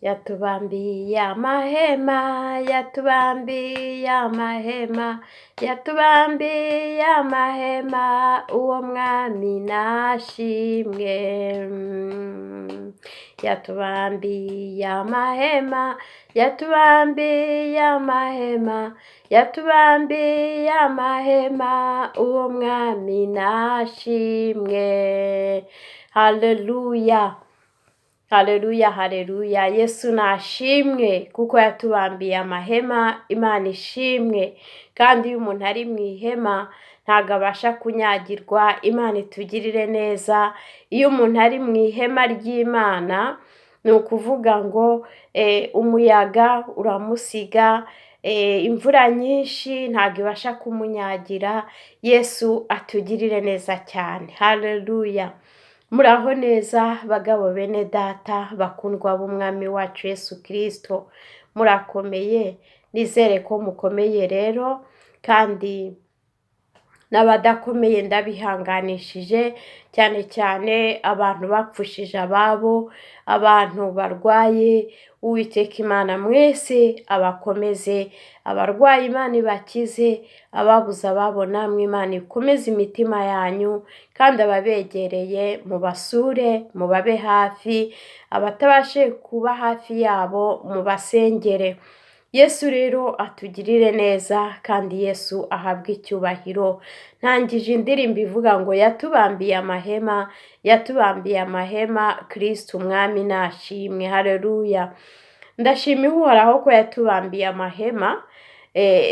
Yatubambiye amahema, yatubambiye amahema, yatubambiye amahema, uwo mwami nashimwe. Yatubambiye amahema, yatubambiye amahema, yatubambiye amahema, uwo mwami nashimwe. Haleluya. Haleluya, haleluya. Yesu nashimwe kuko yatubambiye amahema, Imana ishimwe. Kandi iyo umuntu ari mu ihema ntabwo abasha kunyagirwa, Imana itugirire neza. Iyo umuntu ari mu ihema ry'Imana, ni ukuvuga ngo umuyaga uramusiga, imvura nyinshi ntabwo ibasha kumunyagira. Yesu atugirire neza cyane. Haleluya. Muraho neza bagabo bene data bakundwa b'umwami wacu Yesu Kristo, murakomeye, nizere ko mukomeye rero, kandi n'abadakomeye ndabihanganishije, cyane cyane abantu bapfushije ababo, abantu barwaye. Uwiteka Imana mwese abakomeze, abarwayi Imana ibakize, ababuze ababo namwe Imana ikomeze imitima yanyu, kandi ababegereye mubasure, mubabe hafi, abatabashije kuba hafi yabo mubasengere. Yesu rero atugirire neza kandi Yesu ahabwe icyubahiro. Ntangije indirimbo ivuga ngo yatubambiye amahema, yatubambiye amahema, Kristo umwami nashimwe. Haleluya. Ndashima Uhoraho ko yatubambiye amahema.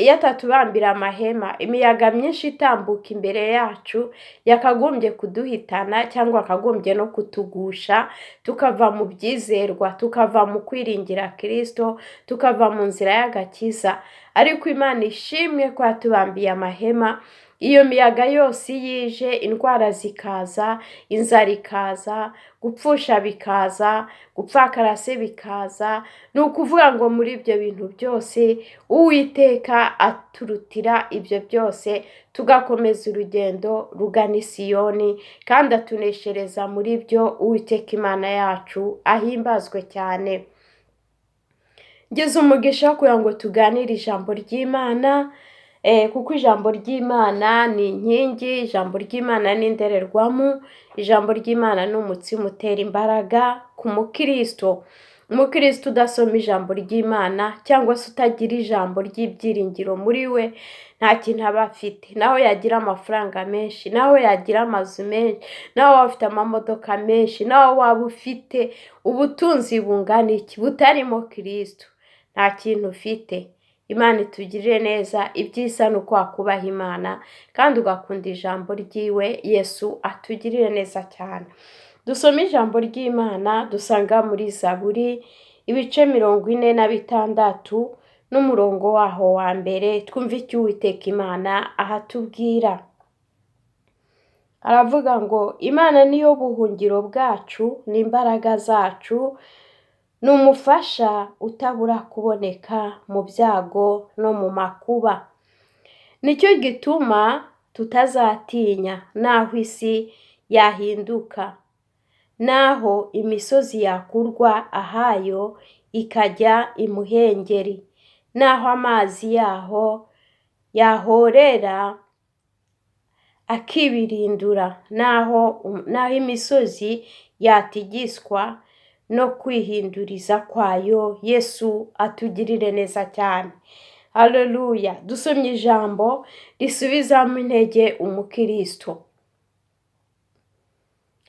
Iyo atatubambira amahema, imiyaga myinshi itambuka imbere yacu yakagombye kuduhitana cyangwa yakagombye no kutugusha, tukava mu byizerwa, tukava mu kwiringira Kristo, tukava mu nzira y'agakiza. Ariko Imana ishimwe ko yatubambiye amahema. Iyo miyaga yose iyo ije, indwara zikaza, inzara ikaza, gupfusha bikaza, gupfakara se bikaza, ni ukuvuga ngo muri ibyo bintu byose Uwiteka aturutira ibyo byose, tugakomeza urugendo rugana i Siyoni, kandi atuneshereza muri byo. Uwiteka Imana yacu ahimbazwe cyane. Ngize umugisha wo kugira ngo tuganire ijambo ry'Imana, kuko ijambo ry'Imana ni inkingi, ijambo ry'Imana ni indorerwamo, ijambo ry'Imana ni umutsima utera imbaraga ku mukristo. Umukristo udasoma ijambo ry'Imana cyangwa se utagira ijambo ry'ibyiringiro muri we, nta kintu aba afite. Naho yagira amafaranga menshi, naho yagira amazu menshi, naho waba ufite amamodoka menshi, naho waba ufite ubutunzi bungana iki butarimo Kristo, nta kintu ufite. Imana itugirire neza. Ibyiza ni uko wakubaha Imana kandi ugakunda ijambo ryiwe. Yesu atugirire neza cyane. Dusome ijambo ry'Imana dusanga muri Zaburi ibice 46 n'umurongo waho wa mbere, twumve icyo Uwiteka Imana ahatubwira. Aravuga ngo Imana niyo buhungiro bwacu n'imbaraga zacu, ni umufasha utabura kuboneka mu byago no mu makuba. Nicyo gituma tutazatinya n'aho isi yahinduka, n'aho imisozi yakurwa ahayo ikajya imuhengeri, n'aho amazi yaho yahorera akibirindura, n'aho imisozi yatigiswa no kwihinduriza kwayo. Yesu atugirire neza cyane. Haleluya. Dusomye ijambo risubizamo intege umukristo.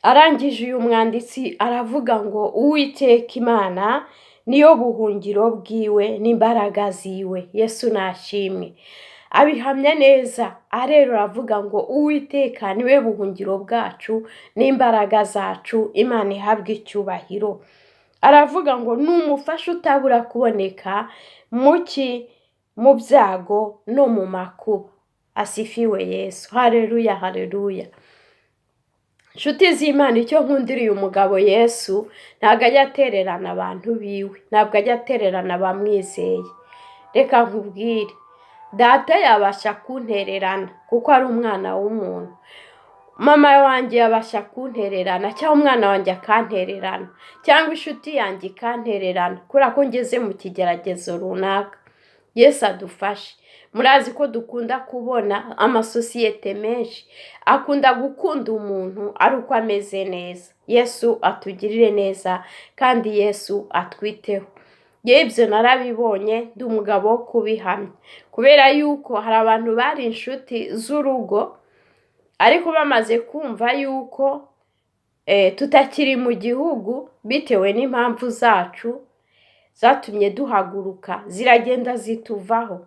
Arangije uyu mwanditsi aravuga ngo Uwiteka Imana niyo buhungiro bwiwe n'imbaraga ziwe. Yesu nashimwe. Abihamya neza, arero aravuga ngo Uwiteka niwe buhungiro bwacu n'imbaraga zacu, Imana ihabwe icyubahiro. Aravuga ngo ni umufasha utabura kuboneka mu byago no mu makuba. Asifiwe Yesu. Haleluya, haleluya. Nshuti z'Imana, icyo nkundira uyu mugabo Yesu, ntabwo ajya atererana abantu biwe, ntabwo ajya atererana abamwizeye. Reka nkubwire, data yabasha kuntererana kuko ari umwana w'umuntu. Mama wanjye yabasha kuntererana, cyangwa umwana wanjye akantererana, cyangwa inshuti yanjye ikantererana, kubera ko ngeze mu kigeragezo runaka. Yesu adufashe. Murazi ko dukunda kubona amasosiyete menshi akunda gukunda umuntu ari uko ameze neza. Yesu atugirire neza kandi Yesu atwiteho. Yewe ibyo narabibonye, ndi umugabo wo kubihamya, kubera yuko hari abantu bari inshuti z'urugo, ariko bamaze kumva yuko tutakiri mu gihugu bitewe n'impamvu zacu zatumye duhaguruka, ziragenda zituvaho.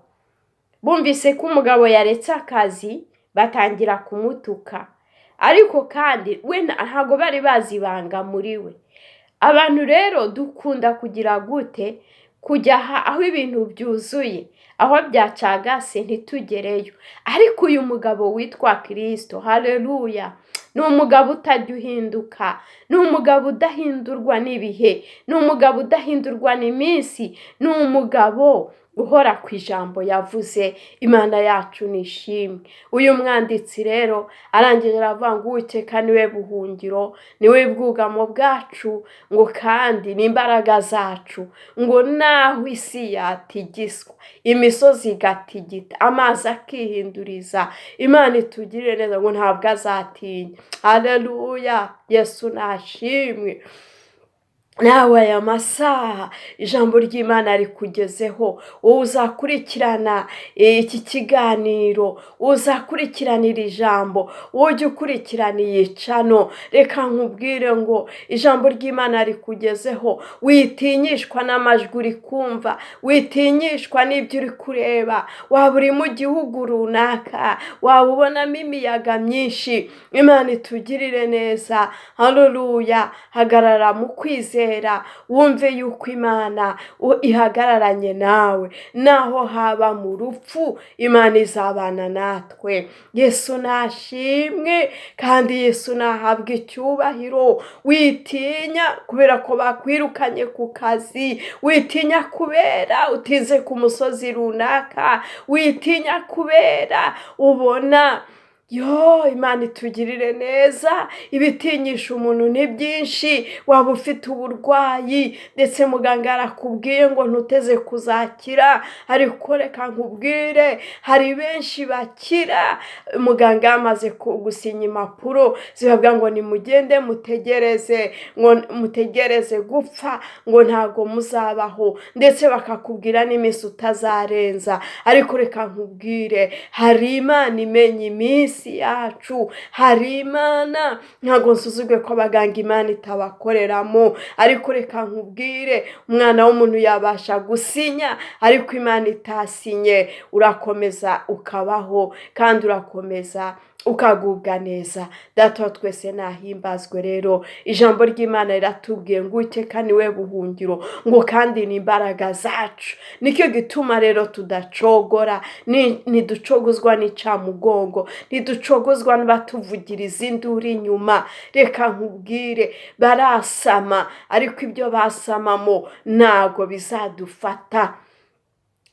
Bumvise ko umugabo yaretse akazi, batangira kumutuka, ariko kandi we ntabwo bari bazi ibanga muri we. Abantu rero dukunda kugira gute? Kujya aho ibintu byuzuye, aho byacagase ntitugereyo. Ariko uyu mugabo witwa Kirisito, haleluya, ni umugabo utajya uhinduka, ni umugabo udahindurwa n'ibihe, ni umugabo udahindurwa n'iminsi, ni umugabo uhora ku ijambo yavuze. Imana yacu ni ishimwe. Uyu mwanditsi rero arangije aravuga ngo Uwiteka niwe buhungiro, niwe bwugamo bwacu, ngo kandi ni imbaraga zacu, ngo naho isi yatigiswa, imisozi igatigita, amazi akihinduriza, Imana itugirire neza, ngo ntabwo azatinya. Haleluya, Yesu nashimwe. Nawe aya masaha ijambo ry'Imana rikugezeho, wowe uzakurikirana iki kiganiro, uzakurikiranira ijambo, wowe ujya ukurikirana iyi cano, reka nkubwire ngo ijambo ry'Imana rikugezeho. Witinyishwa n'amajwi uri kumva, witinyishwa n'ibyo uri kureba, waba uri mu gihugu runaka, waba ubonamo imiyaga myinshi, Imana itugirire neza. Haleluya, hagarara mu kwizera, wumve yuko Imana ihagararanye nawe, naho haba mu rupfu Imana izabana natwe. Yesu nashimwe kandi Yesu nahabwe icyubahiro. Witinya kubera ko bakwirukanye ku kazi, witinya kubera utize ku musozi runaka, witinya kubera ubona yo. Imana itugirire neza. Ibitinyisha umuntu ni byinshi. Waba ufite uburwayi ndetse muganga arakubwiye ngo ntuteze kuzakira, ariko reka nkubwire, hari benshi bakira muganga yamaze gusinya impapuro zibabwira ngo nimugende mutegereze, ngo mutegereze gupfa, ngo ntago muzabaho, ndetse bakakubwira n'iminsi utazarenza. Ariko reka nkubwire, hari Imana imenya iminsi yacu, hari Imana. Ntabwo nsuzugwe ko abaganga Imana itabakoreramo, ariko reka nkubwire, umwana w'umuntu yabasha gusinya ariko Imana itasinye, urakomeza ukabaho kandi urakomeza ukagubwa neza. Data wa twese nahimbazwe. Rero ijambo ry'Imana riratubwiye ngo Uwiteka niwe buhungiro, ngo kandi ni imbaraga zacu. Nicyo gituma rero tudacogora, ntiducogozwa n'icamugongo, ntiducogozwa n'abatuvugiriza induru inyuma. Reka nkubwire, barasama ariko ibyo basamamo ntago bizadufata.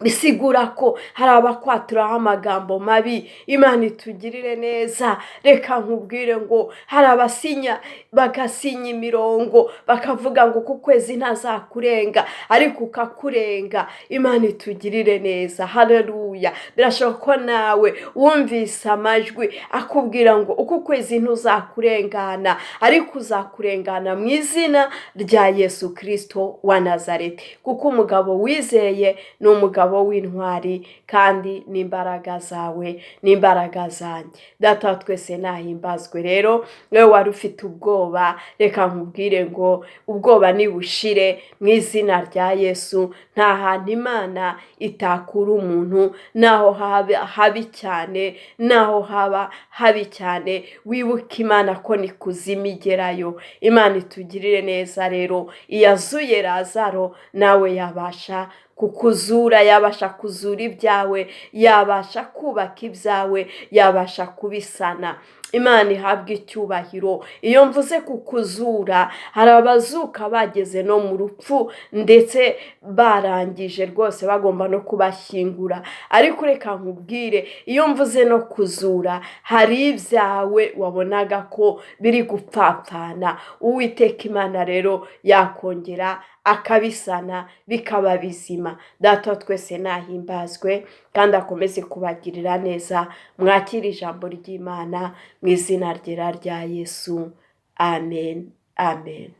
Bisigura ko hari abakwaturaho amagambo mabi. Imana itugirire neza. Reka nkubwire ngo hari abasinya, bagasinya imirongo, bakavuga ngo ku kwezi ntazakurenga, ariko ukakurenga. Imana itugirire neza. Haleluya. Birashoboka ko nawe wumvise amajwi akubwira ngo uku kwezi ntuzakurengana, ariko uzakurengana mu izina rya Yesu Kirisito wa Nazareti, kuko umugabo wizeye ni umugabo w'intwari, kandi n'imbaraga zawe n'imbaraga zanjye. Data wa twese nahimbazwe. Rero wowe wari ufite ubwoba, reka nkubwire ngo ubwoba nibushire mu izina rya Yesu. Nta hantu Imana itakura umuntu, naho haba habi cyane, naho haba habi cyane, wibuke Imana ko ni kuzimu igerayo. Imana itugirire neza. Rero iyazuye Lazaro nawe yabasha kukuzura, yabasha kuzura ibyawe, yabasha kubaka ibyawe, yabasha kubisana. Imana ihabwa icyubahiro. Iyo mvuze kukuzura, hari abazuka bageze no mu rupfu, ndetse barangije rwose bagomba no kubashyingura. Ariko reka nkubwire, iyo mvuze no kuzura, hari ibyawe wabonaga ko biri gupfapfana. Uwiteka Imana rero yakongera akabisana bikaba bizima. Data wa twese nahimbazwe kandi akomeze kubagirira neza. Mwakire ijambo ry'Imana mu izina ryera rya Yesu. Amen, amen.